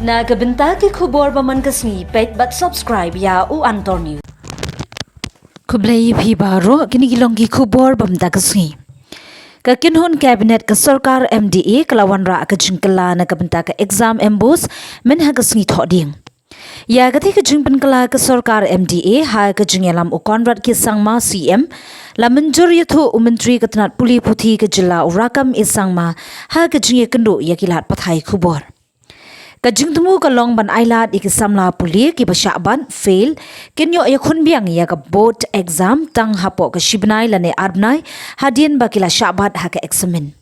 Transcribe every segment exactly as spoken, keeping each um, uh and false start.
Na ka bynta ki khubor ba man ka sngi, peit bad subscribe ïa U Antor News. Khublei ïa phi baroh, kine ki long ki khubor ba mynta ka sngi. Ka kynhun Cabinet ka sorkar M D A ka la wanrah ka jingkylla na ka bynta ka exam MBOSE myn ha ka sngi Thohdieng. Ïa kata ka jingpynkylla ka sorkar M D A ha ka jingïalam u Conrad K Sangma, C M, la mynjur ïathuh u Myntri ka tnat pule puthi ka jylla u Rakkam A Sangma ha ka jingïakynduh ïa ki lad pathai khubor. Ka jingthmu ka long ban ailad ïa ki samla pule kiba shah bat, fail, kin ïoh ïakhun biang ïa ka board exam tang hapoh ka shi bnai lane ar bnai hadien ba ki la shah bat ha ka eksamin.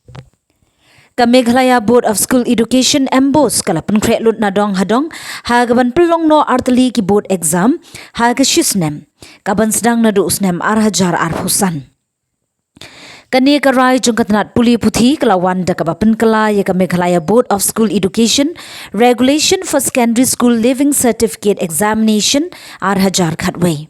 Ka Meghalaya Board of School Education MBOSE ka la pynkhreh lut na dong ha dong ha kaban pynlong noh artylli ki board exam ha ka shi snem, kaban sdang naduh u snem ar hajar arphew san. Kane ka rai jong ka tnat pule puthi ka la wan da kaba pynkylla ïa ka Meghalaya Board of School Education Regulation for Secondary School Leaving Certificate Examination ar hajar khatwei.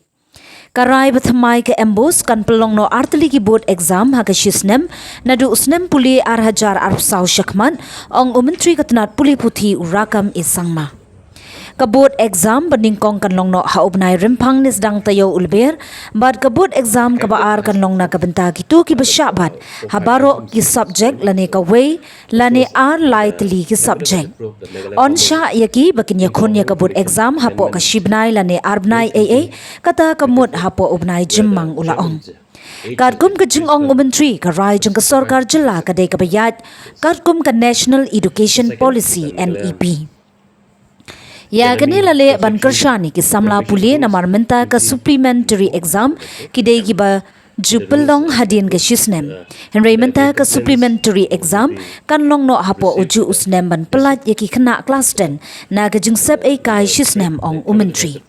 Ka rai ba thymmai ka MBOSE kan pynlong noh artylli ki board exam ha ka shi snem, naduh u snem pule ar hajar arphew saw shakhmat, ong u Myntri ka tnat pule puthi u Rakkam A Sangma. Ka board exam ba nyngkong kan long noh ha u bnai Rymphang ne sdang taïew u Lber, bad ka board exam kaba ar kan long na ka bynta kito kiba shah bat ha baroh ki subject lane kawei lane ar lai tylli ki subject. Yn shah ïa ki ba kin ïakhun ïa ka board exam hapoh ka shi bnai lane ar bnai ei ei, kata ka mut hapoh u bnai Jymmang, u la ong. Katkum ka jingong u Myntri, ka rai jong ka sorkar jylla ka dei kaba ïaid katkum ka National Education Policy, NEP. Ïa kane la leh ban kyrshan ïa ki samla pule namar mynta ka supplementary exam ki dei kiba ju pynlong hadien ka shi snem. Hynrei mynta ka supplementary exam kan long noh hapoh ujuh u snem ban pyllait ïa ki khynnah klas ten na ka jingsep ei kai shi snem, ong u Myntri.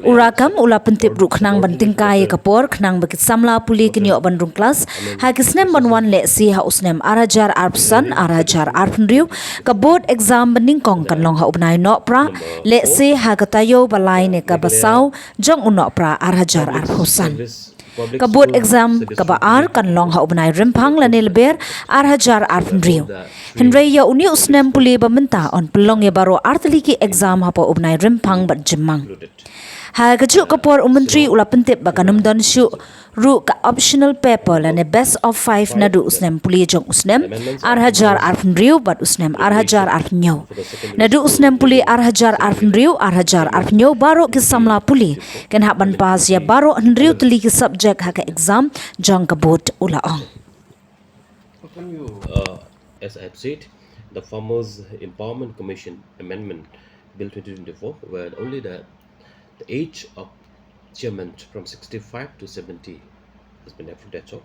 U Rakkam u la pyntip ruh khnang ban tyngkai ïa ka por khnang ba ki samla pule kin ïoh ban rung klas ha ki snem ban wan, lehse ha u snem ar hajar arphew san ar hajar arphew hynriew ka board exam ba nyngkong kan long ha u bnai Nohprah, lehse ha ka taïew ba lai ne kaba saw jong u Nohprah ar hajar arphew san. Ka board exam kaba ar kan long ha u bnai Rymphang lane Lber ar hajar arphew hynriew. Hynrei ïa une u snem pule ba mynta yn pynlong ïa baroh artylli ki exam hapoh u bnai Rymphang bad Jymmang. Ha kajuh ka por u Myntri u la pyntip ba kan ym don shuh ruh ka optional paper lane best of five naduh u snem pule jong u snem ar hajar arphew hynriew bad u snem ar hajar arphew hynñiew. Naduh u snem pule ar hajar arphew hynriew ar hajar arphew hynñiew baroh ki samla pule kin hap ban pass ïa baroh hynriew tylli ki subject ha ka exam jong ka board, u la ong. Uh, as I've said, the Farmers Empowerment Commission Amendment Bill twenty twenty-four, where only the, the age of chairman from sixty-five to seventy has been approved, that's all.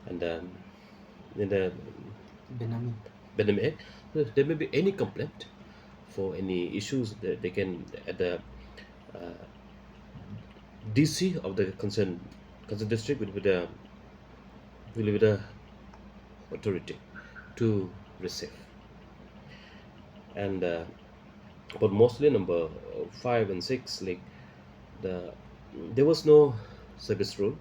And um, in the Benami. Benami Act, there may be any complaint for any issues that they can, at the uh, D C of the concern, concern district will be the, will be the authority to receive. And uh, but mostly number five and six, like, the, there was no service rule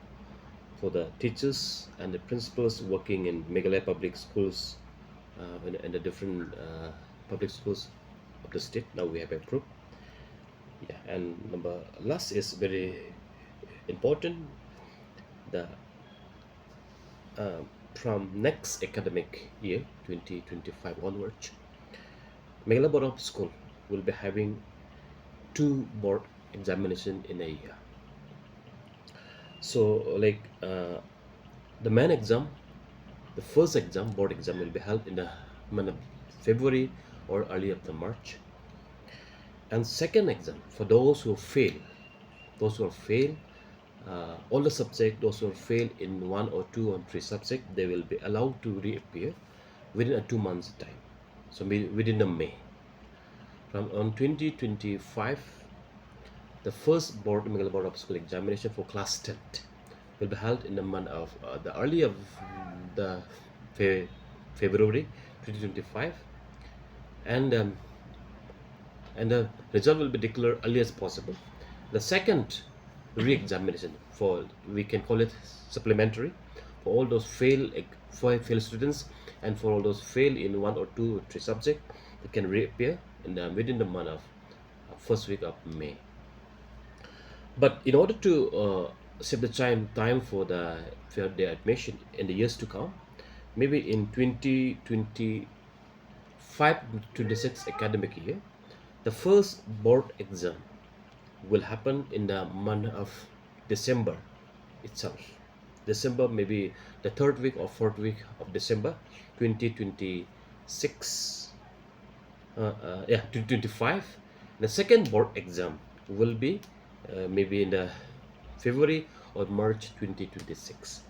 for the teachers and the principals working in Meghalaya public schools, uh, and, and the different uh, public schools of the state. Now we have approved. Yeah, and number last is very important. The uh, from next academic year, twenty twenty-five onwards, Meghalaya Board of School will be having two board examination in a year. So, like, uh, the main exam, the first exam, board exam, will be held in the month of February or early of the March. And second exam, for those who fail, those who fail, uh, all the subject, those who fail in one or two or three subject, they will be allowed to reappear within a two months time. So within the May. From on twenty twenty-five, the first board, Meghalaya Board of School examination for class ten will be held in the month of uh, the early of the fe- February twenty twenty-five, and um, and the result will be declared early as possible. The second re-examination, for we can call it supplementary, for all those fail for fail students and for all those fail in one or two or three subject, they can reappear. in the within the month of uh, first week of May. But in order to uh, save the time time for the for the admission in the years to come, maybe in twenty twenty-five twenty-six academic year, the first board exam will happen in the month of December itself. December, maybe the third week or fourth week of December twenty twenty-six. Uh, uh, yeah, twenty twenty-five. The second board exam will be uh, maybe in the February or March twenty twenty-six.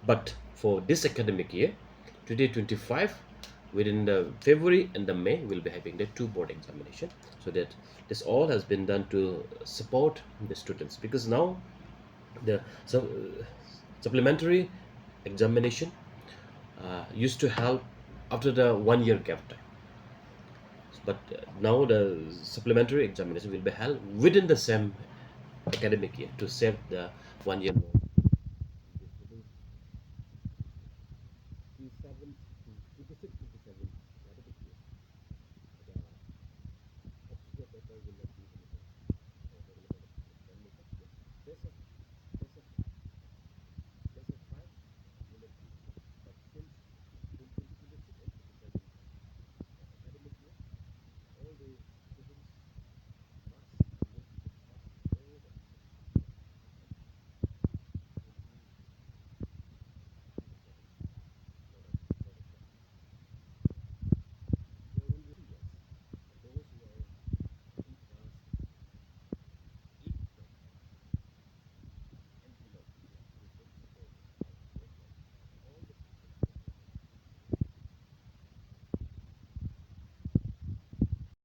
But for this academic year, twenty twenty-five, within the February and the May, we'll be having the two board examination. So that this all has been done to support the students, because now the su- supplementary examination uh, used to held after the one year gap time. But uh, now the supplementary examination will be held within the same academic year to save the one year